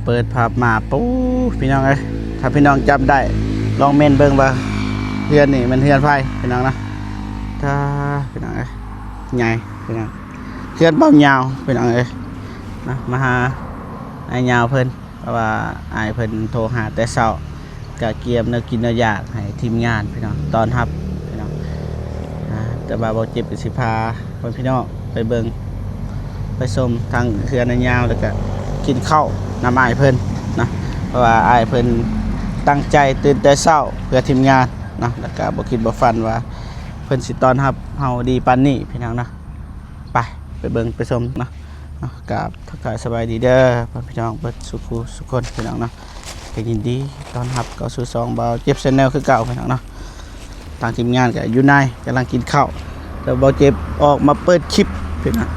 ເປີດພາບມາ ປູ້ ພີ່ນ້ອງເອີຍ ຖ້າພີ່ນ້ອງຈຳໄດ້ ລອງເມັ້ນເບິ່ງວ່າເຮືອນນີ້ແມ່ນເຮືອນໃຜ ພີ່ນ້ອງເນາະ. ຖ້າ ພີ່ນ້ອງເອີຍ ໃຫຍ່ ພີ່ນ້ອງ ເຮືອນບ່າວຍາວ ພີ່ນ້ອງເອີຍເນາະ. ມາຫາອ້າຍຍາວເພິ່ນ ເພາະວ່າອ້າຍເພິ່ນໂທຫາແຕ່ເຊົ້າ ກະກຽມແນວກິນແນວຢາກໃຫ້ທີມງານພີ່ນ້ອງ ຕ້ອນຮັບພີ່ນ້ອງ. ອາ ແຕ່ວ່າບໍ່ເຈັບກໍຊິພາພໍ່ແມ່ພີ່ນ້ອງໄປເບິ່ງໄປຊົມທາງເຮືອນອ້າຍຍາວ ແລ້ວກະກິນເຂົ້ານຳອ້າຍເພິ່ນເນາະ ເພາະວ່າອ້າຍເພິ່ນຕັ້ງໃຈຕື່ນແຕ່ເຊົ້າເພື່ອທີມງານເນາະ ແລ້ວກະບໍ່ຄິດບໍ່ຝັນວ່າເພິ່ນຊິຕ້ອນຮັບເຮົາດີປານນີ້ພີ່ນ້ອງເນາະ. ໄປ ໄປເບິ່ງໄປຊົມເນາະ. ເນາະ ກາບທັກທາຍສະບາຍດີເດີພໍ່ແມ່ພີ່ນ້ອງເບິດສູ່ຜູ້ສູ່ຄົນພີ່ນ້ອງເນາະ. ກໍຍິນດີຕ້ອນຮັບເຂົ້າສູ່ຊ່ອງບ່າວເຈັບ Channel ຄືເກົ່າພີ່ນ້ອງເນາະ. ທາງທີມງານກໍຢູ່ໃນກຳລັງກິນເຂົ້າ ແລ້ວບ່າວເຈັບອອກມາເປີດຄລິບພີ່ນ້ອງ.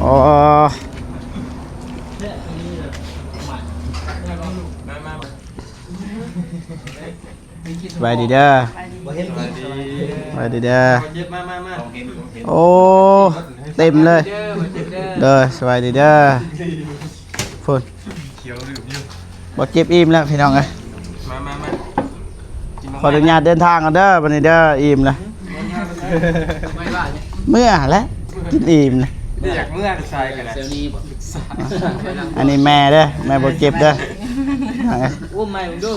ອໍ ສະບາຍດີເດີ ສະບາຍດີເດີ. ໂອ້ ເຕັມເລີຍ ໂດຍ ສະບາຍດີເດີ. ພຸ້ນ ບໍ່ເຈັບອີ່ມແລ້ວພີ່ນ້ອງເອີຍ. ມາ ມາ ມາ ຂໍອະນຸຍາດເດີນທາງກ່ອນເດີ ບັດນີ້ເດີ ອີ່ມແລ້ວ. ເມືອແຫຼະ ກິນອີ່ມແລ້ວ ຢາກເມືອໃສກໍໄດ້. ອັນນີ້ແມ່ເດີ ແມ່ບໍ່ເຈັບເດີ. ອຸ້ມໃໝ່ເບິ່ງດູ.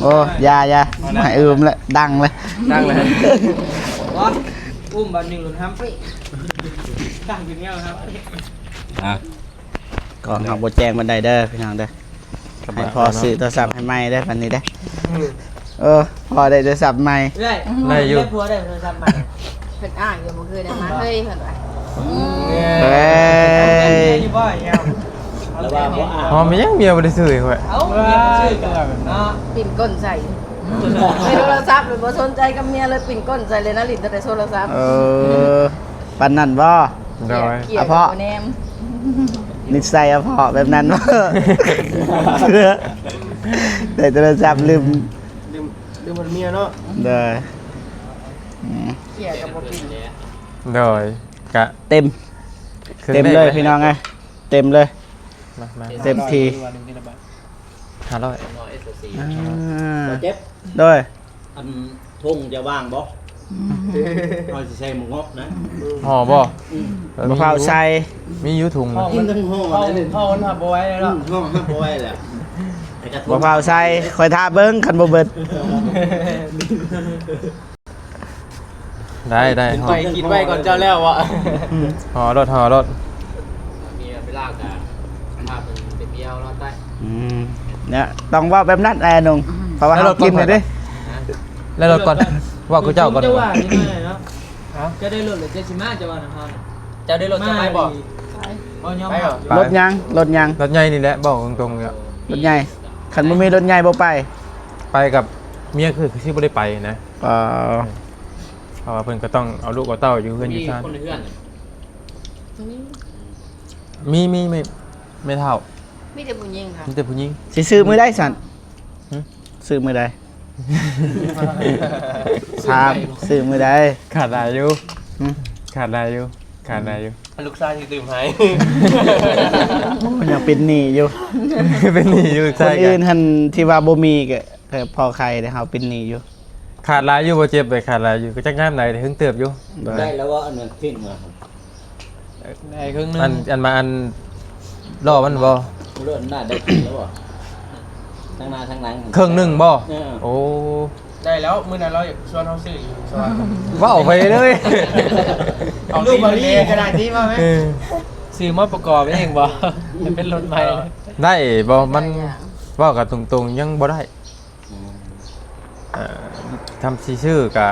ໂອ້ ຢ່າ ຢ່າ ໃຫ້ອືມແລ້ວ ດັງເລີຍ ດັງເລີຍ. ບໍ່ ອຸ້ມບາດໜຶ່ງໂດນຫ້າມເປະ ຕັ້ງຢູ່ແນວຫ້າມເປະ. ອ່ະ ກ້ອງເຮົາບໍ່ແຈ້ງປານໃດເດີພີ່ນ້ອງເດີ. ໃຫ້ພໍ່ຊື້ໂທລະສັບໃຫ້ໃໝ່ເດີ ບັດນີ້ເດີ. ເອີ ພໍ່ໄດ້ໂທລະສັບໃໝ່ ເອື້ອຍ ໄດ້ຢູ່ ຜົວໄດ້ໂທລະສັບໃໝ່. ເພິ່ນອ້າງຢູ່ ບໍ່ເຄີຍໄດ້ມາເຮີ້ຍ ເພິ່ນວ່າ. ເອີຍ ຢູ່ບໍ່ ເອີຍ ແລ້ວວ່າບໍ່ອ້າງ ຫອມແມ່ນຫຍັງເມຍບໍ່ໄດ້ຊື້ໃຫ້ຂ້ອຍ. ເອົ້າ ເມຍບໍ່ຊື້ກັນເນາະ ປິ່ນກົ້ນໃສ່. ໃນໂທລະສັບເລີຍ ບໍ່ສົນໃຈກັບເມຍເລີຍ ປິ່ນກົ້ນໃສ່ເລີຍນະ ຫຼິ້ນແຕ່ໂທລະສັບ. ເອີ ປານນັ້ນບໍ່? ໂດຍ ອະເພາະ ນິໄສອະເພາະແບບນັ້ນບໍ່? ໄດ້ໂທລະສັບລືມ ລືມ ລືມເມຍເນາະ. ໂດຍ ອືມ ເກຍກັບບໍ່ປິ່ນ. ໂດຍ ກະເຕັມ ເຕັມເລີຍພີ່ນ້ອງເອີຍ ເຕັມເລີຍ. ມາ ມາ ເຕັມທີ່ ຫ້າຮ້ອຍ ອ່າ ບໍ່ເຈັບ ໂດຍ. ອັນຖົງຈະວ່າງບໍ່? ເຮົາຊິໃສ່ໝາກເງາະນະ ຫໍ່ບໍ່? ອືມ ບໍ່ພາວໃສ່ ມີຢູ່ຖົງນະ. ກິນທັງຫໍ່ ຫໍ່ມັນຮັບບໍ່ໄຫວແລ້ວເນາະ ອືມ ຫໍ່ມັນຮັບບໍ່ໄຫວແລ້ວ. ບໍ່ພາວໃສ່ ຂ້ອຍຖ້າເບິ່ງ ຄັນບໍ່ເບິດ. ໄດ້ ໄດ້ ໄປກິນໄວ້ກ່ອນເຈົ້າແລ້ວເວາະ. ອືມ ຫໍ່ລົດ ຫໍ່ລົດ ມີເວລາກະພາເພິ່ນໄປທ່ຽວເນາະ. ອືມ ເນຍ ຕ້ອງເວົ້າແບບນັ້ນ ອ້າຍໜຸ່ງ ເພາະວ່າເຮົາກິນແລ້ວເດ້. ແລ້ວລົດກ່ອນ ເວົ້າຄືເຈົ້າກ່ອນ ເຈົ້າວ່ານີ້ເນາະ. ເຈົ້າໄດ້ລົດແລ້ວ ເຈົ້າຊິມາ ເຈົ້າວ່ານຳເຮົາ ເຈົ້າໄດ້ລົດ ເຈົ້າໄປບໍ່? ບໍ່ຍອມ ໄປບໍ່? ລົດຫຍັງ? ລົດຫຍັງ? ລົດໃຫຍ່ນີ້ແຫຼະ ເວົ້າຕົງໆ ເລີຍ ລົດໃຫຍ່. ຄັນບໍ່ມີລົດໃຫຍ່ບໍ່ໄປ ໄປກັບເມຍ ຄື ຄືຊິບໍ່ໄດ້ໄປນະ. ເອີ ເພາະວ່າເພິ່ນກໍຕ້ອງເອົາລູກເອົາເຕົ້າຢູ່ເຮືອນຢູ່ຊານ. ມີຄົນໃນເຮືອນ ມີ ມີ ມີ ແມ່ເຖົ້າ ມີແຕ່ຜູ້ຍິງ ມີແຕ່ຜູ້ຍິງ. ຊິຊື້ມື້ໃດຊັ້ນ? ຫຶ? ຊື້ມື້ໃດ? ຖາມ ຊື້ມື້ໃດ? ຂາດຫຼາຍຢູ່. ຫຶ? ຂາດຫຼາຍຢູ່ ຂາດຫຼາຍຢູ່. ລູກຊາຍຊິຕື່ມໃຫ້ ໂອ້ ຍັງເປັນໜີ້ຢູ່ ເປັນໜີ້ຢູ່. ຄົນອື່ນຫັ້ນທີ່ວ່າບໍ່ມີກໍ ກໍພໍໄຄເດ້ ເຮົາເປັນໜີ້ຢູ່. ຂາດຫຼາຍຢູ່ ບໍ່ເຈັບເລີຍ ຂາດຫຼາຍຢູ່ ກໍຈັກຍາມໃດເຖິງເຕີບຢູ່. ໂດຍ ໄດ້ແລ້ວວ່າອັນນັ້ນເປັນມາ ໄດ້ເຄິ່ງໜຶ່ງ. ອັນ ອັນມາ ອັນລໍ້ມັນບໍ່? ເລື່ອນໜ້າໄດ້ເຄິ່ງແລ້ວບໍ່? ທັງໜ້າທັງຫຼັງ ເຄິ່ງໜຶ່ງບໍ່? ເອີ ໂອ້ ໄດ້ແລ້ວ. ມື້ນັ້ນລາວຢາກຊວນເຮົາຊື້ຢູ່ສະຫວັນ ເວົ້າໄປເລີຍ ເອົາ ລູກບາລີກໍໄດ້ຕິ ວ່າແມ່ນ ເອີ ຊື້ມາປະກອບເອງບໍ່ ໃຫ້ເປັນລົດໃໝ່. ໄດ້ບໍ່? ມັນ ໄດ້ຫຍັງ? ເວົ້າກັນຕົງໆ ຍັງບໍ່ໄດ້. ອືມ ເອີ ທຳຊິຊື້ກະ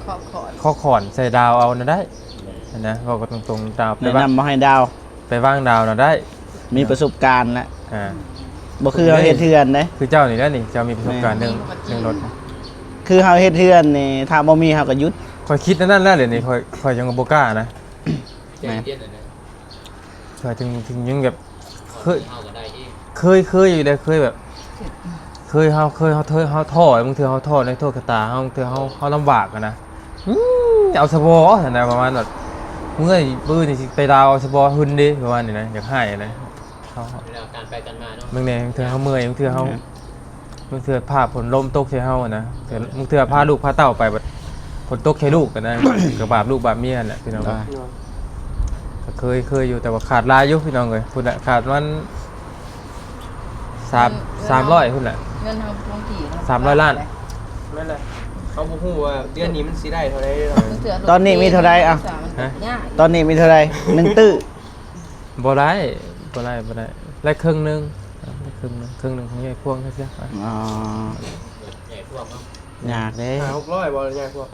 ຂໍຂອນ ຂໍຂອນໃສ່ດາວເອົານະໄດ້ຫັ້ນນະ. ເວົ້າກັນຕົງໆ ດາວ ແນະນຳບໍ່ໃຫ້ດາວ ໄປວາງດາວນະໄດ້ ມີປະສົບການແລ້ວ. ອ່າ ບໍ່ຄືເຮົາເຮັດເຮືອນເດ້ ຄືເຈົ້ານີ້ແຫຼະນີ້ ເຈົ້າມີປະສົບການ ແມ່ນ ເລື່ອງ ເລື່ອງລົດ. ຄືເຮົາເຮັດເຮືອນນີ້ ຖ້າບໍ່ມີເຮົາກໍຢຸດ. ຂ້ອຍຄິດແນວນັ້ນແລ້ວ ດຽວນີ້ຂ້ອຍ ຂ້ອຍຍັງບໍ່ກ້ານະ. ແມ່ນ ຂ້ອຍເຖິງ ເຖິງຍັງແບບ ເຄີຍ ເຮົາກໍໄດ້ອີກ ເຄີຍ ເຄີຍຢູ່ເດ້ ເຄີຍແບບ ເຄີຍ ເຮົາ ເຄີຍ ເຮົາ ເຮົາທໍ້ ບາງເທື່ອເຮົາທໍ້ໃນໂຊກຊະຕາເຮົາ ບາງເທື່ອເຮົາ ເຮົາລຳບາກຫັ້ນນະ. ອື ເອົາສະບໍຫັ້ນນະ ປະມານແບບ ມື້ອື່ນ ມື້ອື່ນນີ້ຊິໄປລາວເອົາສະບໍຫຶ່ນເດ້ ປະມານນີ້ນະ ຢາກໃຫ້ນະ. ເຮົາ ແລ້ວການໄປການມາເນາະ ບາງແໜ່ ບາງເທື່ອເຮົາເມື່ອຍ ບາງເທື່ອເຮົາ ແມ່ນ ບາງເທື່ອຟ້າຝົນລົມຕົກໃສ່ເຮົານະ ບາງເທື່ອພາລູກພາເຕົ້າໄປ ບັດຝົນຕົກໃສ່ລູກນະ ກະບາບລູກບາບເມຍຫັ້ນແຫຼະ ພີ່ນ້ອງ. ໂດຍ ກະເຄີຍ ເຄີຍຢູ່ ແຕ່ວ່າຂາດຫຼາຍຢູ່ ພີ່ນ້ອງເອີຍ ພຸ້ນແຫຼະ ຂາດປະມານ ສາມ ເງິນ ສາມຮ້ອຍພຸ້ນແຫຼະ ເງິນເຮົາທ້ອງທີ່ເນາະ ສາມຮ້ອຍລ້ານ. ແມ່ນແຫຼະ ເຮົາບໍ່ຮູ້ວ່າເດືອນນີ້ມັນຊິໄດ້ເທົ່າໃດເນາະ. ຕອນນີ້ມີເທົ່າໃດ? ເອົ້າ ຮະ? ຕອນນີ້ມີເທົ່າໃດ? ໜຶ່ງຕື້. ບໍ່ໄດ້ ບໍ່ໄດ້ ບໍ່ໄດ້ ໄດ້ເຄິ່ງໜຶ່ງ ໄດ້ເຄິ່ງໜຶ່ງ ເຄິ່ງໜຶ່ງຂອງຍາຍພວງເຂົາເຈົ້າ. ອໍ ຍາຍພວງເນາະ ຍາກເດ້. ຫ້າຫົກຮ້ອຍບໍ່ຍາຍພວງ?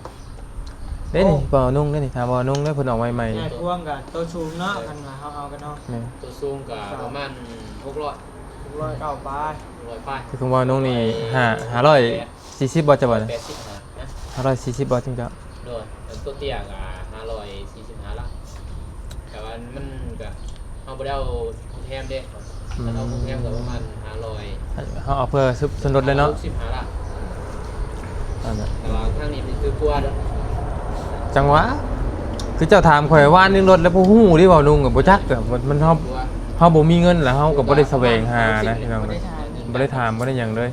ເດ້ນີ້ ໂອ້ ບໍ່ນຸ່ງເດ້ນີ້ ຖ້າບໍ່ນຸ່ງເດ້ ເພິ່ນອອກໃໝ່ໆ ຍາຍພວງກະໂຕສູງເນາະ ຄັນວ່າເຮົາເອົາກັນເນາະ. ແມ່ນ ໂຕສູງກະປະມານຫົກຮ້ອຍ ຫົກຮ້ອຍເກົ້າປາຍ ຫົກຮ້ອຍປາຍ. ຄືຂອງບໍ່ນຸ່ງນີ້ ຫ້າ ຫ້າຮ້ອຍສີ່ສິບບໍ່ ຈະບໍ່ນະ? ແປດສິບຫ້ານະ ຫ້າຮ້ອຍສີ່ສິບບໍ່ ຈຶ່ງຈະ ໂດຍ ແຕ່ໂຕເຕ້ຍກະຫ້າຮ້ອຍສີ່ສິບຫ້າລະ ແຕ່ວ່າມັນກະ ເຮົາບໍ່ໄດ້ເອົາຂອງແຖມເດ້ ອືມ ຄັນເອົາຂອງແຖມກະປະມານຫ້າຮ້ອຍ ເຮົາເອົາເພື່ອສ່ວນ ສ່ວນລົດເລີຍເນາະ ຫົກສິບຫ້າລະ ອັນນັ້ນ ແຕ່ວ່າທາງນີ້ມັນຖືກກວ່າເດີ. ຈັ່ງຫວະ ຄືເຈົ້າຖາມຂ້ອຍວ່າໜຶ່ງລົດແລ້ວ ບໍ່ຮູ້ເດ້ ເວົ້ານຸ່ງກະບໍ່ຈັກ ມັນ ມັນ ເຮົາ ເຮົາບໍ່ມີເງິນ ແລ້ວເຮົາກະບໍ່ໄດ້ສະແຫວງຫານະ ພີ່ນ້ອງ ບໍ່ໄດ້ຖາມ ບໍ່ໄດ້ຖາມ ບໍ່ໄດ້ຫຍັງເລີຍ.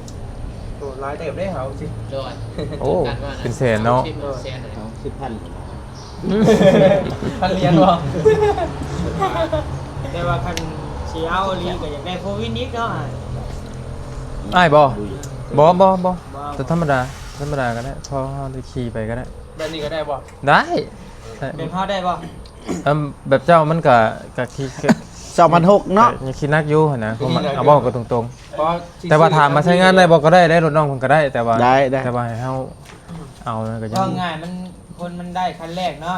ໂອ້ ຫຼາຍເຕີບເດ້ເຮົາຊິ ໂດຍ ໂອ້ ເປັນແສນເນາະ ເປັນແສນເລີຍ ເອົາ ສິບພັນ ພັນຫຼຽນບໍ່? ແຕ່ວ່າຄັນຊິເອົາອີ່ຫຼີກະຢາກໄດ້ໂຟວີນອີກເນາະ ອ້າຍບໍ່? ບໍ່ ບໍ່ ບໍ່ ບໍ່ ແຕ່ທຳມະດາ ທຳມະດາກະໄດ້ ພໍເຮົາໄດ້ຂີ່ໄປກະໄດ້. ແບບນີ້ກະໄດ້ບໍ່? ໄດ້ ແບບເຮົາໄດ້ບໍ່? ອືມ ແບບເຈົ້າມັນກະ ກະຂີ່ ສອງພັນຫົກເນາະ ກະຍັງຂີ່ໜັກຢູ່ຫັ້ນນະ ເວົ້າກະຕົງໆ ແຕ່ວ່າຖາມວ່າໃຊ້ງານໄດ້ບໍ່ ກະໄດ້ ໄດ້ ລົດນ້ອງເພິ່ນກະໄດ້ ແຕ່ວ່າ ໄດ້ ໄດ້ ແຕ່ວ່າໃຫ້ເຮົາເອົານະ ກະຍັງ ເວົ້າງ່າຍມັນ ຄົນມັນໄດ້ຄັນແລກເນາະ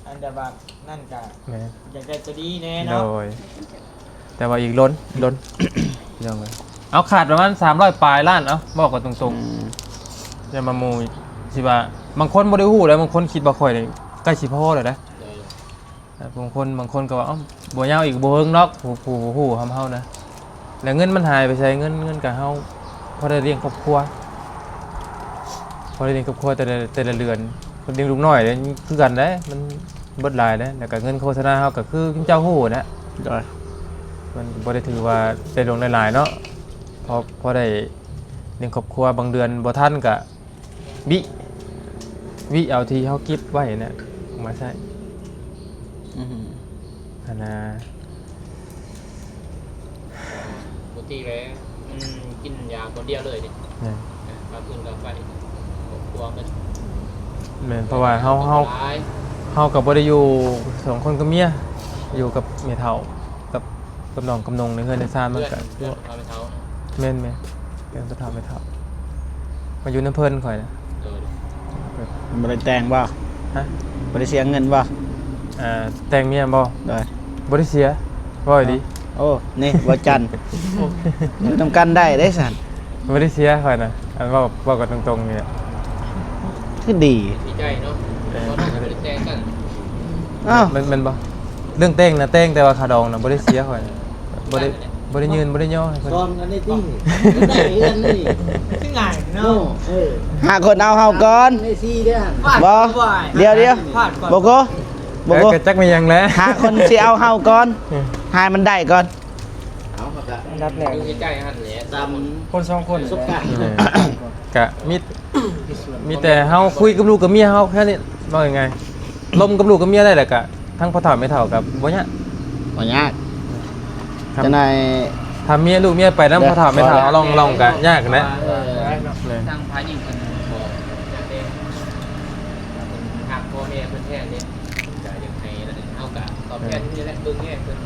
ອັນແບບວ່ານັ້ນກະ ແມ່ນ ຢາກໄດ້ໂຕດີແນ່ເນາະ ໂດຍ ແຕ່ວ່າອີກດົນ ດົນ ພີ່ນ້ອງເອີຍ ເອົາ ຂາດປະມານສາມຮ້ອຍປາຍລ້ານ ເອົ້າ ເວົ້າກັນຕົງໆ ອືມ ຢ່າມາໝູ່ຊິວ່າ ບາງຄົນບໍ່ໄດ້ຮູ້ເດ້ ບາງຄົນຄິດວ່າຂ້ອຍນີ້ໃກ້ຊິພໍແລ້ວເດ້ ໂດຍ ບາງຄົນ ບາງຄົນກະວ່າ ເອົ້າ ບໍ່ຍາວອີກ ບໍ່ເຫິງດອກ ຜູ້ ຜູ້ຮູ້ນຳເຮົານະ ແລ້ວເງິນມັນຫາຍໄປໃສ? ເງິນ ເງິນກະເຮົາພໍໄດ້ລ້ຽງຄອບຄົວ ພໍໄດ້ລ້ຽງຄອບຄົວແຕ່ລະ ແຕ່ລະເດືອນ ລ້ຽງລູກນ້ອຍຄືກັນເດ້ ມັນເບິດຫຼາຍເດ້ ແລ້ວກະເງິນໂຄສະນາເຮົາກະຄືເຈົ້າຮູ້ນະ ໂດຍ ມັນບໍ່ໄດ້ຖືວ່າໄດ້ຫຼວງໄດ້ຫຼາຍເນາະ ພໍ ພໍໄດ້ລ້ຽງຄອບຄົວ ບາງເດືອນບໍ່ທັນກະ ວິ ວິເອົາທີ່ເຮົາເກັບໄວ້ນະ ເອົາມາໃຊ້ ອືມ ຫັ້ນນະ ປົກກະຕິແລ້ວ ມັນກິນຢາຄົນດຽວເລີຍນີ້ ແມ່ນ ກາງຄືນກາງໄຟ ຄອບຄົວເບິດ ແມ່ນ ເພາະວ່າເຮົາ ເຮົາ ເຮົາກະບໍ່ໄດ້ຢູ່ສອງຄົນກັບເມຍ ຢູ່ກັບແມ່ເຖົ້າ ກັບ ກັບນ້ອງກັບນົງໃນເຮືອນໃນຊານ ມັນກະ ເຮືອນ ເຮືອນພໍ່ເຖົ້າ ແມ່ນໆ ເຮືອນພໍ່ເຖົ້າແມ່ເຖົ້າ ມາຢູ່ນຳເພິ່ນຂ້ອຍນະ ໂດຍ ບໍ່ໄດ້ແຕ່ງບໍ່? ຮະ? ບໍ່ໄດ້ເສຍເງິນບໍ່? ເອີ ແຕ່ງເມຍບໍ່? ໂດຍ ບໍ່ໄດ້ເສຍ ເວົ້າດີ ໂອ້ ນີ້ບໍ່ຈັນ ຢູ່ນຳກັນໄດ້ເດ້ຊັ້ນ ບໍ່ໄດ້ເສຍຂ້ອຍນະ ອັນເວົ້າ ເວົ້າກັນຕົງໆນີ້ແຫຼະ ຄືດີ ດີໃຈເນາະ ເອີ ບໍ່ໄດ້ແຕ່ງກັນ ອ້າວ ແມ່ນ ແມ່ນບໍ່? ເລື່ອງແຕ່ງນະແຕ່ງ ແຕ່ວ່າຄ່າດອງນະບໍ່ໄດ້ເສຍຂ້ອຍ ບໍ່ໄດ້ ບໍ່ໄດ້ຍື່ນ ບໍ່ໄດ້ຍໍໃຫ້ເພິ່ນ ຊອນກັນໄດ້ຕິ ໄດ້ເຮືອນນີ້ ຄືງ່າຍເນາະ ເອີ ຫາຄົນເອົາເຮົາກ່ອນ ໄດ້ສີ່ເດ້ ບໍ່ ດຽວໆ ບໍ່ໂກ ບໍ່ໂກ ເອີ ກະຈັກແມ່ນຫຍັງແຫຼະ ຫາຄົນຊິເອົາເຮົາກ່ອນ ເອີ ໃຫ້ມັນໄດ້ກ່ອນ ເອົາ ອັນດັບແລກ ຢູ່ໃກ້ໆຫັ້ນແຫຼະ ຕາມຄົນສອງຄົນ ປະສົບການ ເອີ ກະມີ ມີແຕ່ເຮົາຄຸຍກັບລູກກັບເມຍເຮົາແຄ່ນີ້ ເວົ້າງ່າຍໆ ລົມກັບລູກກັບເມຍໄດ້ ແລ້ວກະທັງພໍ່ເຖົ້າແມ່ເຖົ້າກະບໍ່ຍາກ ບໍ່ຍາກ ຄັບ ຈັ່ງໃດ ຖ້າເມຍລູກເມຍໄປນຳພໍ່ເຖົ້າແມ່ເຖົ້າ ເອີ ລອງ ລອງກະຍາກຫັ້ນແຫຼະ ເອີ ແມ່ນ ທາງຝ່າຍຍິງເພິ່ນກໍຢາກໄດ້ ເພິ່ນຮັກພໍ່ແມ່ເພິ່ນແທ້ເດ້ ເພິ່ນກະຢາກໃຫ້ ເຮົາກະຕອບແທນ ເອີ ນີ້ແຫຼະ ເບິ່ງແຍງເພິ່ນ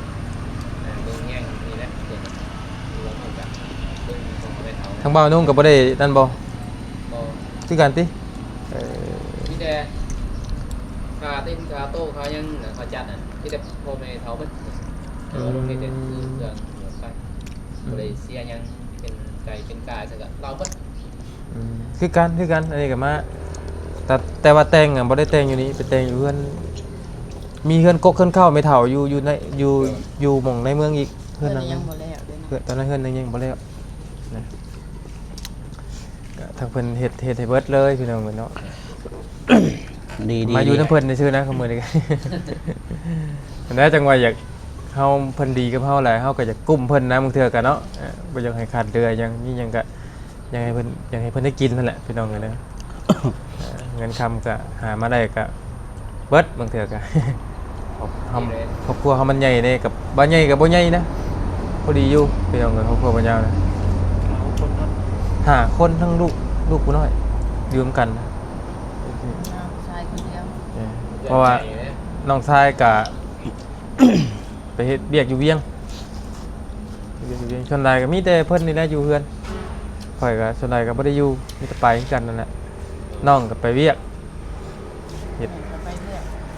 ເບິ່ງແຍງນີ້ແຫຼະ ຄືວ່າເຮົາກະເບິ່ງຂອງພໍ່ແມ່ເຖົ້າ ທາງບ່າວນຸ່ງກະບໍ່ໄດ້ນັ້ນບໍ່? ບໍ່ ຄືກັນຕິ ເອີ ມີແຕ່ຄ່າຕີນຄ່າໂຕຄ່າຫຍັງນະ ເຂົາຈັດນະ ມີແຕ່ພໍ່ແມ່ເຖົ້າເບິດ ອືມ ແຕ່ວ່າລົງໃນແຕ່ຊື້ເຄື່ອງໄປ ອືມ ບໍ່ໄດ້ເສຍຫຍັງ ເປັນໄກ່ເປັນກາຊັ້ນກະລາວເບິດ ອືມ ຄືກັນ ຄືກັນ ອັນນີ້ກະມາ ແຕ່ ແຕ່ວ່າແຕ່ງນະບໍ່ໄດ້ແຕ່ງຢູ່ນີ້ ໄປແຕ່ງຢູ່ເຮືອນ ມີເຮືອນກົກເຮືອນເຄົ້າແມ່ເຖົ້າຢູ່ ຢູ່ໃນ ຢູ່ ຢູ່ໝ່ອງໃນເມືອງອີກ ເຮືອນ ເຮືອນຍັງບໍ່ແລ້ວເດ້ ເຮືອນ ຕອນນັ້ນເຮືອນຍັງບໍ່ແລ້ວນະ ກະທາງເພິ່ນເຮັດ ເຮັດໃຫ້ເບິດເລີຍ ພີ່ນ້ອງເອີຍເນາະ. ດີໆ ມາຢູ່ນຳເພິ່ນຊື່ໆນະ ຄືມື້ນີ້ ອັນນັ້ນຈັ່ງວ່າຢາກ ເຮົາ ເພິ່ນດີກັບເຮົາຫຼາຍ ເຮົາກໍຢາກກຸ້ມເພິ່ນນະ ບາງເທື່ອກໍເນາະ ເອີ ບໍ່ຢາກໃຫ້ຂາດເຫຼືອຫຍັງ ມີຫຍັງກໍຢາກໃຫ້ເພິ່ນ ຢາກໃຫ້ເພິ່ນໄດ້ກິນຫັ້ນແຫຼະ ພີ່ນ້ອງເອີຍເດີ ເອີ ເງິນຄຳກໍຫາມາໄດ້ກໍເບິດ ບາງເທື່ອກໍ ຄອບ ຄອບຄົວເຮົາມັນໃຫຍ່ເດ້ ກໍບໍ່ໃຫຍ່ກໍບໍ່ໃຫຍ່ນະ ພໍດີຢູ່ ພີ່ນ້ອງເອີຍ ຄອບຄົວບ່າວຍາວນະ ຫ້າຄົນເນາະ ຫ້າຄົນ ທັງລູກ ລູກຜູ້ນ້ອຍ ຢູ່ນຳກັນນະ ນ້ອງຊາຍຄົນດຽວ ເອີ ເພາະວ່ານ້ອງຊາຍກະໄປເຮັດວຽກຢູ່ວຽງ ເຮັດວຽກຢູ່ວຽງ ສ່ວນຫຼາຍກໍມີແຕ່ເພິ່ນນີ້ແຫຼະຢູ່ເຮືອນ ຂ້ອຍກໍສ່ວນຫຼາຍກໍບໍ່ໄດ້ຢູ່ ມີແຕ່ໄປຄືກັນນັ້ນແຫຼະ ນ້ອງກໍໄປວຽກ ເຮັດ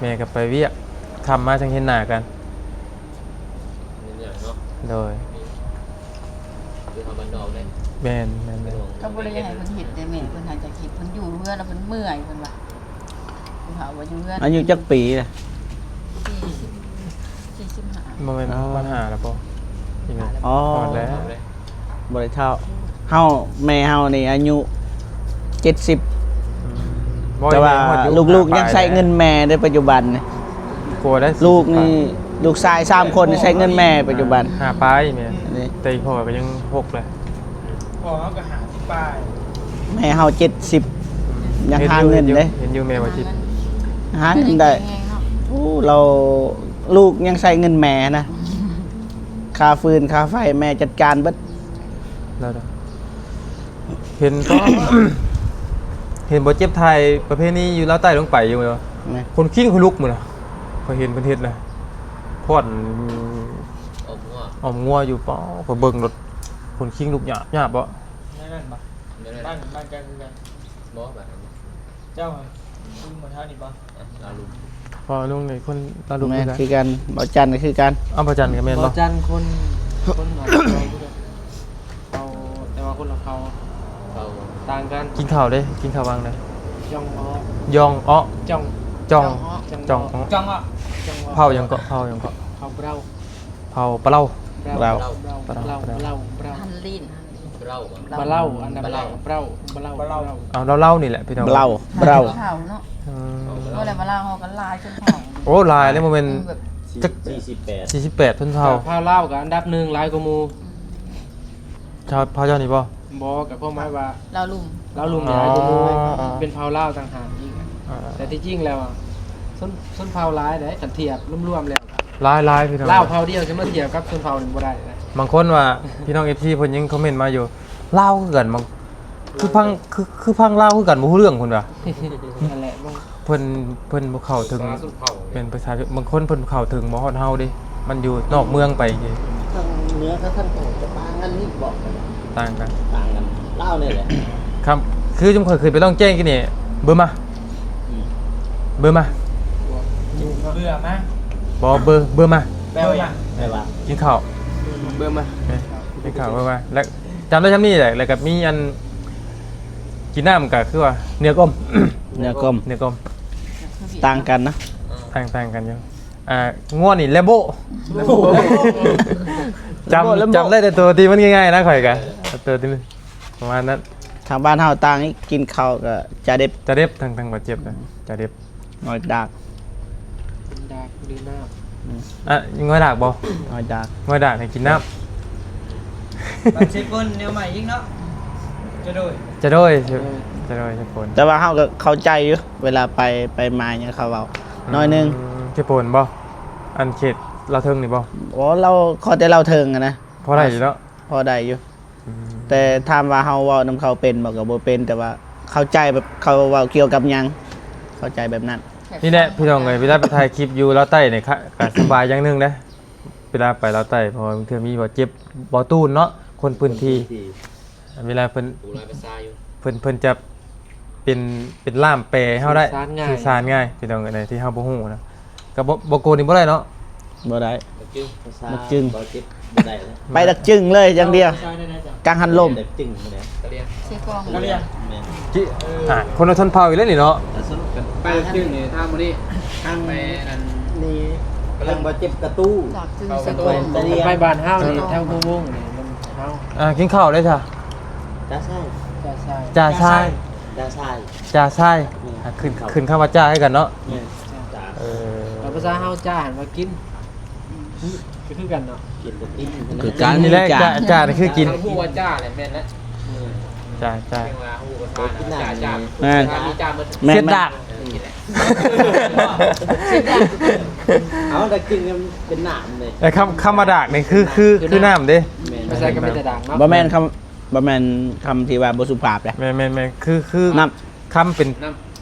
ແມ່ກໍໄປວຽກ ຄ່ຳມາຈັ່ງເຫັນໜ້າກັນ ໂດຍ ຄືເຮົາບ້ານນອກເດ້ ແມ່ນໆໆ ກໍບໍ່ໄດ້ຢາກໃຫ້ເພິ່ນເຮັດເດ້ແມ່ ເພິ່ນຫາຈະເຮັດ ເພິ່ນຢູ່ເຮືອນແລ້ວເພິ່ນເມື່ອຍ ເພິ່ນວ່າ ຜູ້ເຖົ້າວ່າຢູ່ເຮືອນ ອາຍຸຈັກປີລະ? ສີ່ສິບ ສີ່ສິບຫ້າ ບໍ່ແມ່ນ ອໍ ຮອດຫ້າແລ້ວບໍ່? ອໍ ຮອດແລ້ວ ບໍ່ໄດ້ເຖົ້າ ເຮົາ ແມ່ເຮົານີ້ອາຍຸເຈັດສິບ ອືມ ແຕ່ວ່າລູກໆຍັງໃຊ້ເງິນແມ່ເດ້ ປັດຈຸບັນນີ້ ກວ່າໄດ້ ລູກນີ້ ສີ່ສິບ ລູກຊາຍສາມຄົນໃຊ້ເງິນແມ່ປັດຈຸບັນ ຫ້າປາຍແມ່ ແຕ່ອີ່ພໍ່ກໍຍັງຫົກແຫຼະ ພໍ່ເຮົາກໍຫ້າສິບປາຍ ແມ່ເຮົາເຈັດສິບ ອືມ ຍັງຫາເງິນເດ້ ເຫັນຢູ່ ເຫັນຢູ່ແມ່ວ່າຊິ ຫາເງິນໄດ້ ໂອ້ ລາວ ລູກຍັງໃຊ້ເງິນແມ່ນະ ຄ່າຟືນຄ່າໄຟແມ່ຈັດການເບິດ ລາວ ເຫັນ ເຫັນບໍ່ ເຈັບຖ່າຍປະເພນີຢູ່ລາວໃຕ້ລົງໄປຢູ່ແມ່ນບໍ່? ແມ່ນ ຂົນຄີງຂົນລຸກມື້ນະ ຂ້ອຍເຫັນເພິ່ນເຮັດນະ ພ້ອນ ອ້ອມງົວ ອ້ອມງົວຢູ່ ປາ ຂ້ອຍເບິ່ງໂລດ ຂົນຄີງລຸກຍາບໆ ບໍ່? ແນວນັ້ນບໍ່? ແນວນັ້ນ ບ້ານ ບ້ານເຈົ້າຄືກັນບໍ່? ບ້ານ ເຈົ້າ ລຸງບໍ່ເທົ່ານີ້ບໍ່? ອາ ລຸງ ພໍ່ລຸງນີ້ຄົນລາວລຸງ ແມ່ນຄືກັນ ຄືກັນ ເບົາຈັນກໍຄືກັນ ເອົາ ເບົາຈັນກໍແມ່ນບໍ່? ເບົາຈັນຄົນ ຄົນລາວ ເຮົາ ແຕ່ວ່າຄົນລະເຜົ່າ ເຜົ່າຕ່າງກັນ ກິນເຂົ້າເດ້ ກິນເຂົ້າຫວ່າງໃດ? ຈອງເອາະ ຢອງເອາະ ຈອງ ຈອງ ຈອງເອາະ ຈອງເອາະ ຈອງເອາະ ເຜົ່າຫຍັງເກາະ? ເຜົ່າຫຍັງເກາະ? ເຜົ່າເບົາ ເຜົ່າປະເລົາ ເບົາ ເບົາ ເບົາ ເບົາ ເບົາ ເບົາ ເບົາ ຫັ້ນລີ້ນ ເບົາ ເບົາ ອັນນັ້ນເບົາ ເບົາ ເບົາ ເອົາເລົ່າໆນີ້ແຫຼະພີ່ນ້ອງ ເບົາ ເບົາ ເບົາເນາະ ອືມ ເວົ້າແລ້ວວ່າລາວເຮົາກໍຫຼາຍຊົນເຜົ່າ ໂອ້ ຫຼາຍເດ້ ບໍ່ແມ່ນ ແບບ ຈັກ ສີ່ສິບແປດ ສີ່ສິບແປດຊົນເຜົ່າ ເຜົ່າລາວກໍອັນດັບໜຶ່ງຫຼາຍກວ່າໝູ່ ຊາວ ເຜົ່າເຈົ້ານີ້ບໍ່? ບໍ່ ກໍຄວາມໝາຍວ່າລາວລຸ່ມ ລາວລຸ່ມ ອໍ ຫຼາຍກວ່າໝູ່ ອໍ ເປັນເຜົ່າລາວຕ່າງຫາກອີກ ອໍ ແຕ່ທີ່ຈິງແລ້ວ ຊົນ ຊົນເຜົ່າຫຼາຍເດ້ ຄັນທຽບລວມໆແລ້ວ ຫຼາຍໆ ພີ່ນ້ອງ ລາວເຜົ່າດຽວຈະມາທຽບກັບຊົນເຜົ່ານີ້ບໍ່ໄດ້ນະ ບາງຄົນວ່າ ພີ່ນ້ອງເອັຟຊີເພິ່ນຍັງຄອມເມັນມາຢູ່ ລາວຄືກັນ ບາງ ຄືພັງ ຄື ຄືພັງລາວຄືກັນ ບໍ່ຮູ້ເລື່ອງ ເພິ່ນວ່າ ນັ້ນແຫຼະ ເພິ່ນ ເພິ່ນບໍ່ເຂົ້າເຖິງ ພາສາຊົນເຜົ່າ ແມ່ນພາສາ ບາງຄົນເພິ່ນເຂົ້າເຖິງບໍ່ຮອດເຮົາເດ້ ມັນຢູ່ນອກເມືອງໄປ ທາງເໜືອກັບທາງໃຕ້ຈະຕ່າງກັນນີ້ບໍ? ຕ່າງກັນ ຕ່າງກັນ ລາວນີ້ແຫຼະ ຄັບ ຄືຈຸມຂ້ອຍຂຶ້ນໄປລ່ອງແຈ້ງກີ້ນີ້ ເບີມາ ອືມ ເບີມາ ເບື່ອມາ ບໍ່ ເບີ ເບີມາ ແປວ່າຫຍັງ? ແປວ່າ ກິນເຂົ້າ ເບີມາ ເອີ ກິນເຂົ້າ ເບີມາ ແລ້ວຈຳໄດ້ຊ່ຳນີ້ແຫຼະ ແລ້ວກໍມີອັນ ກິນນ້ຳກໍຄືວ່າ ເໜືອກົມ ເໜືອກົມ ເໜືອກົມ ຕ່າງກັນເນາະ ຕ່າງ ຕ່າງກັນຢູ່ ອ່າ ງົວນີ້ແລມໂບ ແລມໂບ ຈຳ ແລມໂບ ຈຳໄດ້ແຕ່ຕົວທີ່ມັນງ່າຍໆນະ ຂ້ອຍກະ ຕົວທີ່ມັນປະມານນັ້ນ ທາງບ້ານເຮົາຕ່າງອີກ ກິນເຂົ້າກໍຈາເດັບ ຈາເດັບ ທາງ ທາງບາດເຈັບນະ ອືມ ຈາເດັບ ງອຍດາກ ດາກຫຼືນ້ຳ ອືມ ອ່ະ ງອຍດາກບໍ່? ງອຍດາກ ງອຍດາກໃຫ້ກິນນ້ຳ ບາດເຊໂປນແນວໃໝ່ອີກເນາະ ຈະໂດຍ ຈະໂດຍ ຈະໂດຍ ຈະໂດຍ ແຕ່ວ່າເຮົາກໍເຂົ້າໃຈຢູ່ ເວລາໄປ ໄປມາຫຍັງເຂົາເວົ້າ ອືມ ໜ້ອຍໜຶ່ງ ເຊໂປນບໍ່? ອັນເຂດລາວເທິງນີ້ບໍ່? ໂອ້ ລາວ ຂໍແຕ່ລາວເທິງຫັ້ນນະ ພໍໄດ້ຢູ່ເນາະ ພໍໄດ້ຢູ່ ອືມ ແຕ່ຖາມວ່າເຮົາເວົ້ານຳເຂົາເປັນບໍ່? ກໍບໍ່ເປັນ ແຕ່ວ່າເຂົ້າໃຈແບບເຂົາເວົ້າກ່ຽວກັບຫຍັງ ເຂົ້າໃຈແບບນັ້ນ ນີ້ແຫຼະພີ່ນ້ອງເອີຍ ເວລາໄປຖ່າຍຄລິບຢູ່ລາວໃຕ້ນີ້ ກະສະບາຍຢ່າງໜຶ່ງເດ້ ເວລາໄປລາວໃຕ້ ເພາະວ່າບາງເທື່ອມີບໍ່ເຈັບ ບໍ່ຕູນເນາະ ຄົນພື້ນທີ່ ເວລາເພິ່ນ ເພິ່ນ ເພິ່ນຈະເປັນ ເປັນລ່າມແປໃຫ້ເຮົາໄດ້ ສື່ສານງ່າຍ ສື່ສານງ່າຍ ພີ່ນ້ອງເອີຍ ໃນທີ່ເຮົາບໍ່ຮູ້ນະ ກໍບໍ່ ບໍ່ໂກນນີ້ບໍ່ໄດ້ເນາະ ບໍ່ໄດ້ ມັກຈຶງ ມັກຈຶງ ບໍ່ເຈັບ ບໍ່ໄດ້ເລີຍ ໄປດັກຈຶງເລີຍຢ່າງດຽວ ກາງຫັນລົມ ດັກຈຶງ ເຊກອງ ກະລຽງ ແມ່ນ ຈິ ອ່າ ຄົນລະຊົນເຜົ່າອີກແລ້ວນີ້ເນາະ ໄປດັກຈຶງນີ້ ທາງມື້ນີ້ ທາງ ໄປອັນນີ້ ກຳລັງບໍ່ເຈັບກະຕູ້ ດັກຈຶງ ເຊກອງ ໄປບ້ານເຮົານີ້ ແຖວພູວົງນີ້ ມັນເຮົາ ອ່າ ກິນເຂົ້າໄດ້ຊະ ຈາຊາຍ ຈາຊາຍ ຈາຊາຍ ຈາຊາຍ ອືມ ອ່ະ ຂຶ້ນ ຂຶ້ນຄຳວ່າຈ້າຄືກັນເນາະ. ແມ່ນ ຈ້າ. ເອີ ແລ້ວພາສາເຮົາຈ້າຫັ້ນວ່າກິນ ກໍຄືກັນເນາະ. ກິນກໍກິນ ຄືກັນນີ້ແຫຼະ. ຈ້າ ຈ້ານີ້ຄືກິນ. ເຮົາຮູ້ວ່າຈ້າແຫຼະ ແມ່ນແຫຼະ. ເອີ ຈ້າ ຈ້າ ເພາະວ່າຮູ້ພາສາ ຈ້າ ຈ້າ. ແມ່ນ ແມ່ນ ສຽດດາກ. ເອີ ກິນແຫຼະ. ເອົາ ດາກກິນກໍເປັນນ້ຳເດ້. ແລ້ວຄຳ ຄຳວ່າດາກນີ້ຄື ຄື ຄືນ້ຳເດ້. ແມ່ນ ພາສາກໍເປັນແຕ່ດາກເນາະ. ບໍ່ແມ່ນຄຳ ບໍ່ແມ່ນຄຳທີ່ວ່າບໍ່ສຸພາບເດ້. ແມ່ນໆໆ ຄື ຄື ນ້ຳ ຄຳເປັນ ນ້ຳ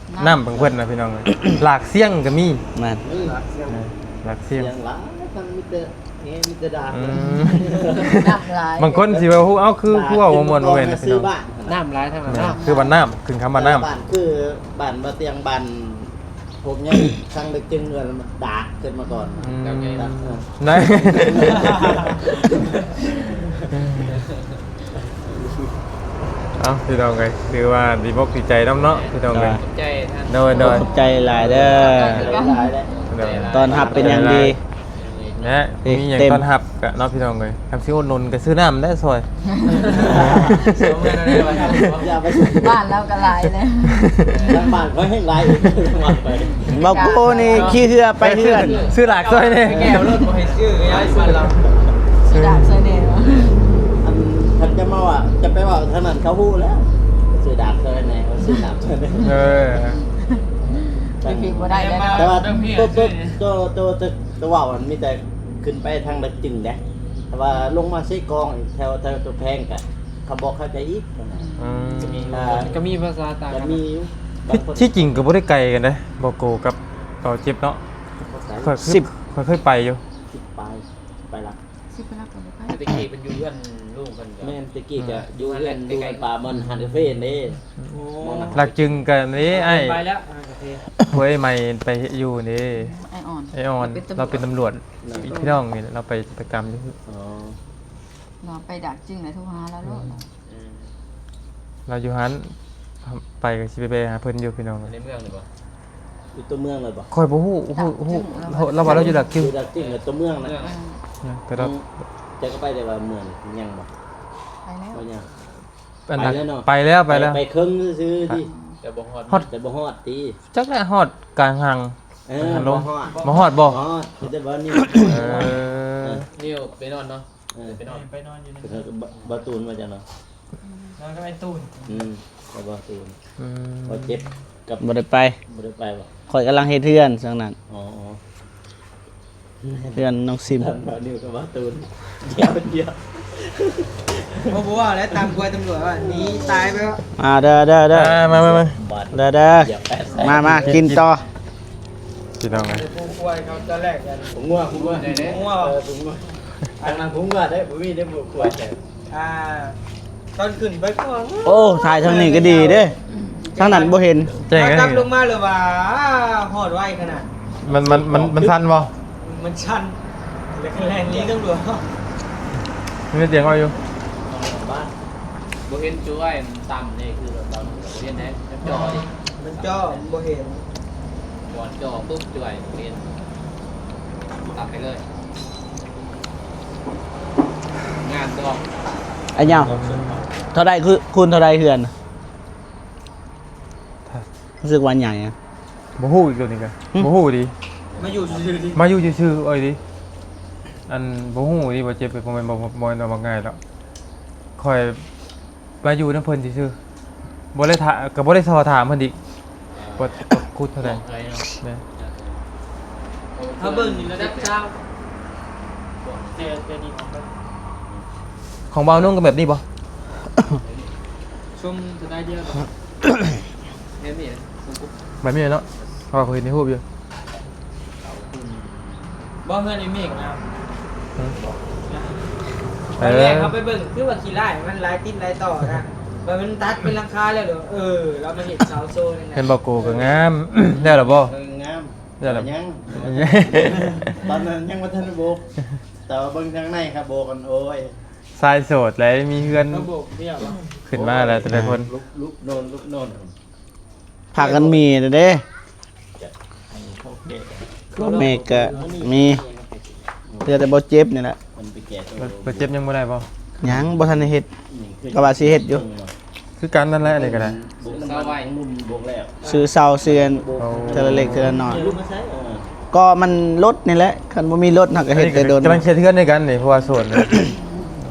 ນ້ຳຂອງເພິ່ນນະພີ່ນ້ອງເອີຍ. ຫຼາກຊຽງກໍມີ. ແມ່ນ ເອີ ຫຼາກຊຽງ ເອີ ຫຼາກຊຽງ. ຊຽງຫຼາຍ ມັນມີແຕ່ແຮ ມີແຕ່ດາກ. ອືມ ນ້ຳຫຼາຍ. ບາງຄົນຊິວ່າ ເອົ້າ ຄື ຄືເວົ້າບໍ່ມ່ວນບໍ່ແມ່ນນະພີ່ນ້ອງ. ນ້ຳຫຼາຍທາງນັ້ນເນາະ. ແມ່ນ ຄືວ່ານ້ຳ ຂຶ້ນຄຳວ່ານ້ຳ. ບ້ານ ຄືບ້ານບໍ່ຕຽງ ບ້ານ ພວກຫຍັງ ທາງເດັກຈຶ່ງເຮືອນດາກຂຶ້ນມາກ່ອນ. ອືມ ດາກ ເອີ ໄດ້ ເອົ້າ ພີ່ນ້ອງເອີຍ ຖືວ່າດີອົກດີໃຈນຳເນາະ ພີ່ນ້ອງເອີຍ. ຂອບໃຈທ່ານ. ໂດຍ ໂດຍ ຂອບໃຈຫຼາຍເດີ. ໂດຍ ຕ້ອນຮັບເປັນຢ່າງດີ. ແນະ ມີຫຍັງຕ້ອນຮັບກະເນາະ ພີ່ນ້ອງເອີຍ. ຄັນຊິອຸດໜູນກໍຊື້ນ້ຳໄດ້ຊ່ອຍ. ບ້ານລາວກໍຫຼາຍແລ້ວ. ທາງບ້ານຂ້ອຍແຮ່ງຫຼາຍອີກ. ເວົ້າໂກນີ້ຂີ່ເຮືອໄປເຮືອນ ຊື້ຫຼາກຊ່ອຍແດ່. ແກ້ວລົດບໍ່ໃຫ້ຊື້ ຍ້າຍບ້ານລາວ. ຊື້ດາກຊ່ອຍແດ່. ອັນ ຄັນຈະມາວ່າ ຈະໄປເວົ້າທາງນັ້ນ ເຂົາຮູ້ແລ້ວ ຊື້ດາກຊ່ອຍແດ່ ເຂົາຊື້ນ້ຳຊ່ອຍແດ່. ເອີ ໄປພີ້ບໍ່ໄດ້ແລ້ວເນາະ. ແຕ່ວ່າໂຕ ໂຕ ໂຕ ໂຕ ໂຕເວົ້າຫັ້ນມີແຕ່ ຂຶ້ນໄປທາງດາກຈຶງເດ້ ແຕ່ວ່າລົງມາເຊກອງອີກ ແຖວ ແຖວຕົວແພງກະ ເຂົາບໍ່ເຂົ້າໃຈອີກ. ອືມ ກໍມີ ອ່າ ກໍມີພາສາຕ່າງກັນ ກໍມີຢູ່. ທີ່ ທີ່ຈິງກໍບໍ່ໄດ້ໄກກັນເດ້ ບໍ່ໂກກັບເຂົາເຈັບເນາະ. ຂ້ອຍຄື ຂ້ອຍເຄີຍໄປຢູ່ ສິບປາຍ ໄປລະ ສິບປາຍ ແຕ່ຕະກີ້ເພິ່ນຢູ່ເຮືອນລຸງເພິ່ນກໍ ແມ່ນ ຕະກີ້ກໍ ອືມ ຢູ່ເຮືອນ ຢູ່ເຮືອນປ່າບ່ອນຮ້ານກາເຟເດ້. ໂອ້ ດາກຈຶງກັນເດ້ອ້າຍ. ໄປແລ້ວຮ້ານກາເຟ ໂອ້ຍ ໃໝ່ໄປຢູ່ເດ້ ອ້າຍອ່ອນ ອ້າຍອ່ອນ ລາວເປັນຕຳຫຼວດ ລາວເປັນຕຳຫຼວດ ພີ່ນ້ອງນີ້ແຫຼະ ລາວໄປປະຈຳຢູ່. ອໍ ລາວໄປດາກຈຶງແລ້ວໂທຫາລາວໂລດ. ອືມ ລາວຢູ່ຫັ້ນ ໄປກໍຊິໄປແວ່ຫາເພິ່ນຢູ່ ພີ່ນ້ອງ. ໃນເມືອງນີ້ບໍ່? ຢູ່ຕົວເມືອງເລີຍບໍ່? ຂ້ອຍບໍ່ຮູ້ ຮູ້ ຮູ້ ລາວວ່າລາວຢູ່ດາກຈຶງ. ຢູ່ດາກຈຶງແລ້ວຕົວເມືອງນະ. ເມືອງ ແຕ່ລາວ ອືມ ເຈົ້າກໍໄປແຕ່ວ່າເມືອງຍັງບໍ່? ໄປແລ້ວ ໄປແລ້ວ ໄປແລ້ວ ໄປແລ້ວ ໄປເຄິ່ງຊື່ໆຕິ ແຕ່ບໍ່ຮອດ ຮອດ ແຕ່ບໍ່ຮອດຕິ. ຈັກແຫຼະ ຮອດກາງຫາງ. ເອີ ບໍ່ຮອດ ບໍ່ຮອດບໍ່? ຮອດ ມີແຕ່ບໍ່ນິວ ເອີ ນິວໄປນອນເນາະ. ເອີ ໄປນອນ ໄປນອນຢູ່ໃນ ເອີ ບໍ່ ບໍ່ຕູນວ່າຈັ່ງເນາະ. ນອນກັບໄອ້ຕູນ. ອືມ ກັບບ່າວຕູນ. ອືມ ບ່າວເຈັບກັບ ບໍ່ໄດ້ໄປ ບໍ່ໄດ້ໄປບໍ່? ຂ້ອຍກຳລັງເຮັດເຮືອນຊ່ວງນັ້ນ. ອໍ ອໍ ເຮືອນນ້ອງຊິມ ບ່າວນິວກັບບ່າວຕູນ. ດຽວ ດຽວ ບໍ່ ບໍ່ວ່າແລ້ວ ຕາມກວຍຕຳຫຼວດວ່າໜີຕາຍໄປແລ້ວ. ມາເດີ ເດີ ເດີ ອ່າ ມາ ມາ ມາ ເດີ ເດີ ມາ ມາ ກິນຕໍ່ ພີ່ນ້ອງເອີຍ. ຜູ້ຄວາຍເຂົາຕອນແລກກັນ ຜູ້ງົວ ຜູ້ງົວ ຜູ້ງົວ ເອີ ຜູ້ງົວ. ທາງນັ້ນຜູ້ງົວເດ້ ບໍ່ມີເດ້ຜູ້ຄວາຍ. ອ່າ ຕອນຂຶ້ນໄປກໍ ໂອ້ ຖ່າຍທາງນີ້ກໍດີເດ້ ທາງນັ້ນບໍ່ເຫັນ ແຈ້ງ ກັບລົງມາເລີຍວ່າ ຮອດໄວຂະໜາດ. ມັນ ມັນ ມັນ ມັນສັ່ນບໍ່? ມັນສັ່ນ ແລ້ວກໍແລ່ນໜີຕຳຫຼວດ. ມີສຽງເວົ້າຢູ່ ບໍ່ເຫັນຈຸ້ຍ ມັນຕ່ຳນີ້ຄືແບບວ່າບໍ່ເຫັນເດ້ ມັນຈ່ອ ມັນຈ່ອ ມັນບໍ່ເຫັນ ບອດຈ່ອປຸບ ຈ່ອຍບໍ່ເຫັນ ຕັດໄປເລີຍ. ງານດອກ ໄອ້ເຫຍົາ ເທົ່າໃດ ຄູນເທົ່າໃດເຮືອນ? ຮູ້ສຶກວ່າໃຫຍ່ອະ. ບໍ່ຮູ້ອີກໂຕນີ້ກະ ຫຶ ບໍ່ຮູ້ດີ ມາຢູ່ຊື່ໆຕິ ມາຢູ່ຊື່ໆ ເອີຍຕິ. ອັນ ບໍ່ຮູ້ດີ ບໍ່ເຈັບ ບໍ່ແມ່ນ ບໍ່ ບໍ່ແມ່ນວ່າງ່າຍດອກ. ຂ້ອຍ ມາຢູ່ນຳເພິ່ນຊື່ໆ ບໍ່ໄດ້ຖາ ກໍບໍ່ໄດ້ຊອຖາມເພິ່ນອີກ ວ່າ ວ່າຄູນເທົ່າໃດ. ແມ່ນ ເຮົາເບິ່ງນີ້ລະດັບຊາວ ແຕ່ ແຕ່ດີຂອງເພິ່ນ ຂອງບ່າວນຸ່ງກໍແບບນີ້ບໍ່? ຊົມສະໄຕເດີມ ແບບນີ້ ແບບນີ້ເນາະ ເພາະວ່າຂ້ອຍເຫັນໃນຮູບຢູ່. ບໍ່ ເຮືອນໄອ້ເມກງາມ. ຫຶ ຕອນແລກ ເອີ ເຮົາໄປເບິ່ງຄືວ່າຂີ້ລ້າຍ ມັນຫຼາຍຕິດຫຼາຍຕໍ່ນະ ແບບມັນຕັດເປັນຫຼັງຄາແລ້ວເດີ ເອີ ລາວມາເຮັດເສົາໂຊນີ້ນະ. ເຮືອນບ່າວໂກກໍງາມ ແລ້ວລະບໍ່? ເອີ ງາມ ແລ້ວລະ ຍັງ ຕອນນັ້ນຍັງບໍ່ທັນໄດ້ໂບກ ແຕ່ວ່າເບິ່ງທາງໃນຄັບໂບກກັນ ໂອ້ຍ ຊາຍໂສດແຫຼະ ມີເຮືອນ ເຮົາໂບກເດຍວ ຂຶ້ນມາແລ້ວແຕ່ລະຄົນ ລຸກ ລຸກໂນນ ລຸກໂນນ. ພາກັນມີແລ້ວເດ້ ແມ່ກະມີ ເຫຼືອແຕ່ບໍ່ເຈັບນີ້ແຫຼະ. ບໍ່ ບໍ່ເຈັບຍັງບໍ່ໄດ້ບໍ່? ຍັງບໍ່ທັນໄດ້ເຮັດ ກະວ່າຊິເຮັດຢູ່ ຄືກັນນັ້ນແຫຼະ ອັນນີ້ກະໄດ້ ບຸກນ້ຳມັນຂອງລຸມບົກແລ້ວ ຊື້ເຊົ່າ ຊື້ອັນ ໂອ້ ເທື່ອລະເລັກເທື່ອລະນ້ອຍ ກໍມັນລົດນີ້ແຫຼະ ຄັນບໍ່ມີລົດເຮົາກໍເຮັດແຕ່ດົນ. ກຳລັງເຮັດເຮືອນໃຫ້ກັນນີ້ ເພາະວ່າໂສດນີ້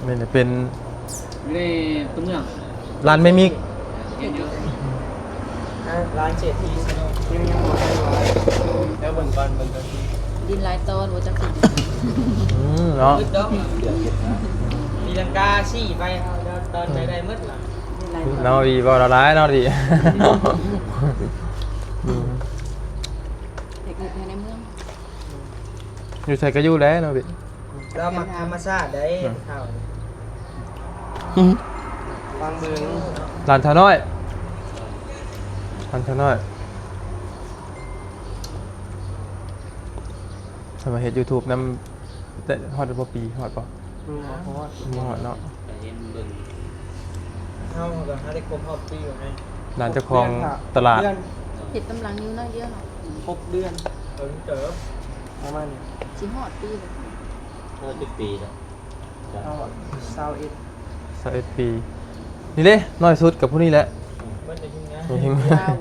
ແມ່ນເປັນ ຢູ່ໃນຕົວເມືອງ ຮ້ານແມ່ມິກ ຮ້ານເສດຖີຊະເນາະ ຍັງ ຍັງບໍ່ທັນວ່າ ແລ້ວເບິ່ງກ່ອນ ເບິ່ງກ່ອນ ດິນຫຼາຍຕອນບໍ່ຈັກ ອືມ ເນາະ ດອກ ຕີລັງກາຊີ້ໄປ ເອົາ ດອກ ຕອນໃດໄດ້ໝົດລະ ເນາະ ດີ ເວົ້າຫຼາຍເນາະ ດີ ເຮັດໃຫ້ໃນເມືອງ ຢູ່ໃສກໍຢູ່ແຫຼະເນາະ ດີ. ລາວມັກທຳມະຊາດໃດ໋ ອືມ ເຖົ້າ ອືມ ຟັງເບິ່ງ ຫຼານເຖົ້ານ້ອຍ ຫຼານເຖົ້ານ້ອຍ ເພິ່ນມາເຮັດຢູທູບນຳ ແຕ່ຮອດບໍ່ປີ ຮອດບໍ່? ອືມ ບໍ່ຮອດ ບໍ່ຮອດເນາະ ກໍເຫັນເບິ່ງ ເຮົາກໍຫາໄດ້ຄົບຮອບປີຢູ່ໃນ ຫຼານເຈົ້າຂອງຕະຫຼາດ ເຮັດຕາມຫຼັງຢູ່ໜ້ອຍດຽວເນາະ ຄົບເດືອນ ເຖິງເຕີບ ປະມານນີ້ ຊິຮອດປີແລ້ວ ຮອດຈັກປີແລ້ວ? ເຮົາ ຊາວເອັດ ຊາວເອັດປີ ນີ້ເດ້ ນ້ອຍສຸດກັບຜູ້ນີ້ແຫຼະ ເບິດໃນທີມງານ ໃນທີມງານ ລາວ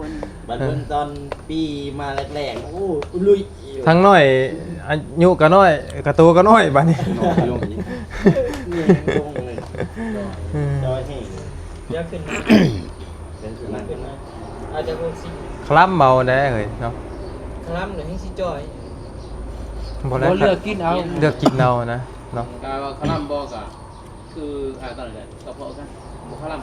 ບັດເບິ່ງຕອນປີມາແລກໆ ໂອ້ ລຸຍ ທັງນ້ອຍ ອາຍຸກໍນ້ອຍ ກະໂຕກໍນ້ອຍ ບາດນີ້ ນ້ອຍລົງອີກ ເອີ ດຽວຂຶ້ນມາ ເປັນຂຶ້ນມາ ອາດຈະຫົກສິບ ຄະລຳເອົາແດ່ເຮີ້ຍເນາະ ຄະລຳແລ້ວແຮ່ງຊິຈ່ອຍ ບໍ່ແລ້ວ ບໍ່ ເລືອກກິນເອົາ ເລືອກກິນເອົານະເນາະ ກະວ່າຄະລຳບໍ່ກະ ຄື ອ່າ ຕອນນັ້ນແຫຼະ ກະເພາະກັນ ບໍ່ຄະລຳ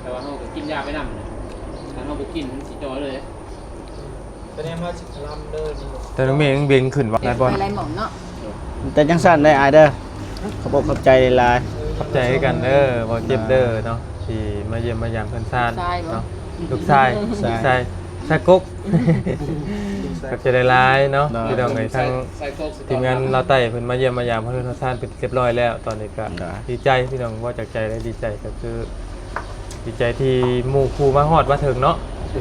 ແຕ່ວ່າເຮົາກໍກິນຢາໄປນຳ ຄັນເຮົາບໍ່ກິນມັນຊິຈ່ອຍເລີຍ ສະແດງວ່າຊິຄະລຳເດີນີ້ ແຕ່ນ້ອງເມຍັງເບັງຂຶ້ນວ່າ ຫຼາຍບ່ອນ ໄປຫຼາຍໝ່ອງເນາະ ແຕ່ຈັ່ງຊັ້ນເດີອ້າຍເດີ ຂອບອົກຂອບໃຈຫຼາຍໆ ຂອບໃຈຄືກັນເດີ ບໍ່ເຈັບເດີເນາະ ທີ່ມາຢ້ຽມມາຢາມເພື່ອນຊານເນາະ ລູກຊາຍ ລູກຊາຍ ລູກຊາຍ ຊາຍກົກ ຂອບໃຈຫຼາຍໆເນາະ ໂດຍ ພີ່ນ້ອງເອີຍ ທັງ ທີມງານລາວໃຕ້ເພິ່ນມາຢ້ຽມມາຢາມເຮືອນເຮືອນຊານເປັນທີ່ຮຽບຮ້ອຍແລ້ວ ຕອນນີ້ກໍ ໂດຍ ດີໃຈ ພີ່ນ້ອງ ເວົ້າຈາກໃຈເລີຍ ດີໃຈ ກໍຄືດີໃຈທີ່ໝູ່ຄູ່ມາຮອດມາເຖິງເນາະ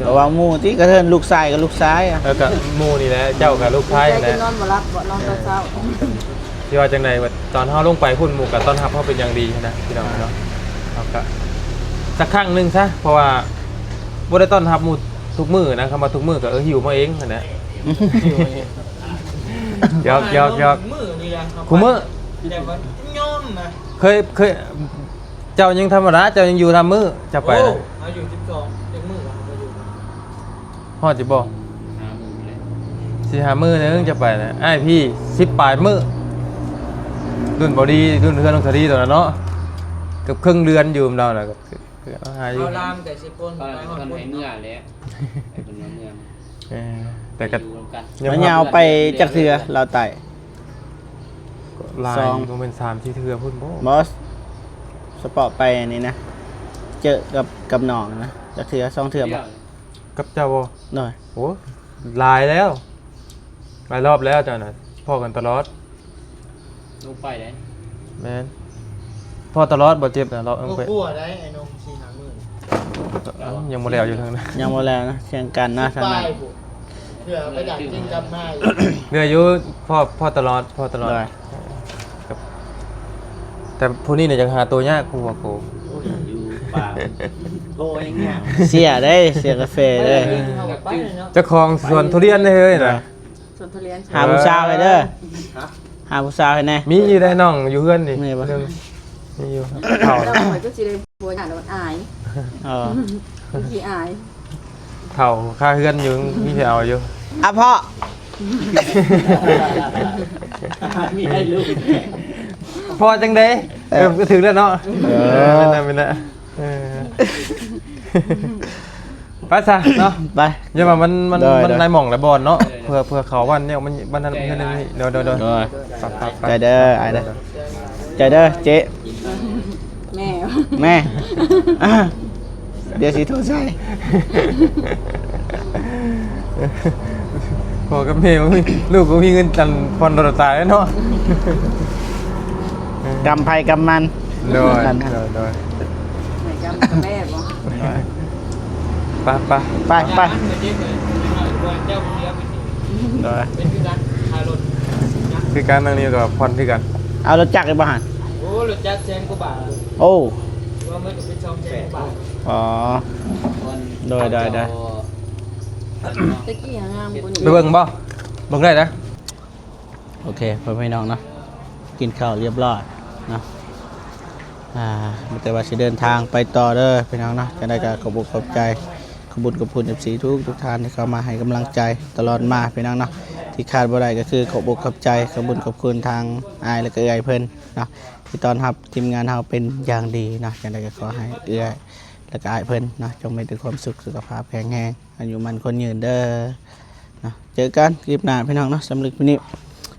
ເພາະວ່າໝູ່ຕິ ກະເທີນລູກຊາຍກັບລູກຊາຍ ແລ້ວກໍໝູ່ນີ້ແຫຼະ ເຈົ້າກັບລູກຊາຍ ດີໃຈ ແຫຼະ ຈົນນອນບໍ່ຫຼັບ ບໍ່ນອນຕອນເຊົ້າ ຊິວ່າຈັ່ງໃດ ຕອນເຮົາລົງໄປພຸ້ນ ໝູ່ກໍຕ້ອນຮັບເຮົາເປັນຢ່າງດີນະ ພີ່ນ້ອງເນາະ ເຮົາກໍສັກຄັ້ງໜຶ່ງຊະ ເພາະວ່າບໍ່ໄດ້ຕ້ອນຮັບໝູ່ທຸກມື້ນະ ຄຳວ່າທຸກມື້ກໍ ເອີ ຫິ້ວມາເອງຫັ້ນແຫຼະ ຫິ້ວມາເອງ ຢອກໆໆ ມື້ນີ້ແຫຼະ ຄູ່ມື້ ແຕ່ວ່າຍອມນະ ເຄີຍ ເຄີຍ ເຈົ້າຍັງທຳມະດາ ເຈົ້າຍັງຢູ່ນຳມື້ ເຈົ້າໄປ ໂອ້ ນະ ເຮົາຢູ່ສິບສອງ ຈັກມື້ລະ ເຮົາຢູ່ ຮອດຢູ່ບໍ່? ຫ້າມື້ແຫຼະ ສີ່ຫ້າມື້ໜຶ່ງຈະໄປນະ ອ້າຍພີ່ ສິບປາຍມື້ ລຸ້ນບໍ່ດີ ລຸ້ນເຮືອນນ້ອງສາລີຕອນນັ້ນເນາະ ເກືອບເຄິ່ງເດືອນຢູ່ນຳລາວນະ ກໍຄື ຄືເອົາຫາຢູ່ ເອົາລາມແຕ່ສິບຄົນ ຕອນນັ້ນກໍເພິ່ນໃຫ້ເມືອແຫຼະ ໃຫ້ເພິ່ນມາເມືອ ເອີ ແຕ່ກໍ ມາຍາວໄປຈັກເທື່ອລາວໃຕ້? ຫຼາຍ ສອງ ບໍ່ແມ່ນສາມສີ່ເທື່ອພຸ້ນບໍ່? ບໍ່ ສະເປາະໄປອັນນີ້ນະ ເຈີກັບ ກັບນ້ອງນະ ຈັກເທື່ອ ສອງເທື່ອບໍ່? ກັບເຈົ້າບໍ່? ໂດຍ ໂອ້ ຫຼາຍແລ້ວ ຫຼາຍຮອບແລ້ວເຈົ້ານະ ພໍ້ກັນຕະຫຼອດ ລົງໄປເດ້ ແມ່ນ ພໍ້ຕະຫຼອດບໍ່ເຈັບນະ ເລາະລົງໄປ ບໍ່ກົວໄດ໋ ໄອ້ໜຸ່ມ ສີ່ຫ້າມື້ ເອົ້າ ຍັງບໍ່ແລ້ວຢູ່ເທິງນະ ຍັງບໍ່ແລ້ວນະ ທຽງກັນນະ ທາງນັ້ນ ເທື່ອໄປດັກກິນກັບມາ ເຫຼືອຢູ່ ພໍ້ ພໍ້ຕະຫຼອດ ພໍ້ຕະຫຼອດ ໂດຍ ແຕ່ຜູ້ນີ້ນີ້ຍັງຫາໂຕຍາກ ຜູ້ວ່າໂກ ຢູ່ປ່າ ໂຕຍັງຍາກ ເສຍເດ້ ເສຍກາເຟເດ້ ເຈົ້າຂອງສວນທຸລຽນເດ້ເຮີ້ຍນະ ສວນທຸລຽນ ຫາຜູ້ສາວໃຫ້ເດີ ຮະ ຫາຜູ້ສາວໃຫ້ແດ່ ມີຢູ່ໄດ໋ນ້ອງຢູ່ເຮືອນນີ້ ມີບໍ່? ໜຶ່ງ ມີຢູ່ ເຖົ້າ ເຈົ້າຂ້ອຍກໍຊິໄດ້ຜົວຍາກແລ້ວ ອາຍ ອໍ ຂີ້ອາຍ ເຖົ້າຄາເຮືອນຢູ່ ມີໃຜເອົາຢູ່ ອະເພາະ ມີໃຫ້ລູກ ເພາະຈັ່ງໃດ ເອີ ເອີ ກໍຖືກແລ້ວເນາະ ເອີ ເອີ ແມ່ນແຫຼະ ແມ່ນແຫຼະ ເອີ ໄປຊະເນາະ ໄປ ຢ່າວ່າມັນ ມັນ ໂດຍ ມັນ ໂດຍ ຫຼາຍໝ່ອງຫຼາຍບ່ອນເນາະ ເພື່ອ ເພື່ອເຂົ້າບ້ານແນວມັນ ບ້ານນັ້ນເຮືອນນີ້ ໂດຍ ໂດຍ ໂດຍ ໂດຍ ໄປ ໄປ ໄປ ໃຈເດີ ອ້າຍເດີ ໃຈເດີ ເຈ ແມ່ ແມ່ ດຽວຊິໂທໃສ່ ພໍ່ກັບແມ່ບໍ່ມີ ລູກບໍ່ມີເງິນຈັນຜ່ອນລົດຕາຍເນາະ ກຳໃຜກຳມັນ ໂດຍ ໂດຍ ໂດຍ ໃຫ້ກຳກັບແມ່ບໍ່ ໂດຍ ໄປ ໄປ ໄປ ໄປ ໂດຍ ຄືກັນ ທາງນີ້ກໍຜ່ອນຄືກັນ ເອົາລົດຈັກອີກບໍ່ຫັ້ນ ໂອ້ ລົດຈັກແສນກວ່າບາດ ໂອ້ ວ່າມັນກໍເປັນສອງແສນກວ່າບາດ ອໍ ໂດຍ ໂດຍ ໂດຍ ເຈົ້າ ຕະກີ້ຫາງາມກວ່ານີ້ ໄປເບິ່ງບໍ່? ເບິ່ງໄດ້ນະ. ໂອເຄ ພໍ່ແມ່ພີ່ນ້ອງເນາະ ກິນເຂົ້າຮຽບຮ້ອຍເນາະ ອ່າ ມີແຕ່ວ່າຊິເດີນທາງໄປຕໍ່ເດີພີ່ນ້ອງເນາະ. ຈັ່ງໃດກໍຂອບອົກຂອບໃຈ ຂອບບຸນຂອບຄຸນ ເອັຟຊີ ທຸກໆທ່ານທີ່ເຂົ້າມາໃຫ້ກຳລັງໃຈຕະຫຼອດມາພີ່ນ້ອງເນາະ. ທີ່ຂາດບໍ່ໄດ້ກໍຄືຂອບອົກຂອບໃຈ ຂອບບຸນຂອບຄຸນທາງອ້າຍ ແລະ ກໍເອື້ອຍເພິ່ນເນາະ ທີ່ຕ້ອນຮັບທີມງານເຮົາເປັນຢ່າງດີເນາະ. ຈັ່ງໃດກໍຂໍໃຫ້ເອື້ອຍ ແລະ ກໍອ້າຍເພິ່ນເນາະ ຈົ່ງມີແຕ່ຄວາມສຸກ ສຸຂະພາບແຂງແຮງ ອາຍຸໝັ້ນຄົນຍືນເດີເນາະ. ເຈີກັນຄລິບໜ້າພີ່ນ້ອງເນາະ. ສຳລັບຄລິບນີ້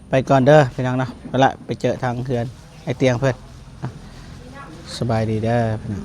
ໄປກ່ອນເດີພີ່ນ້ອງເນາະ. ໄປລະ ໄປເຈີທາງເຮືອນອ້າຍຕຽງເພິ່ນເນາະ. ສະບາຍດີເດີພີ່ນ້ອງ.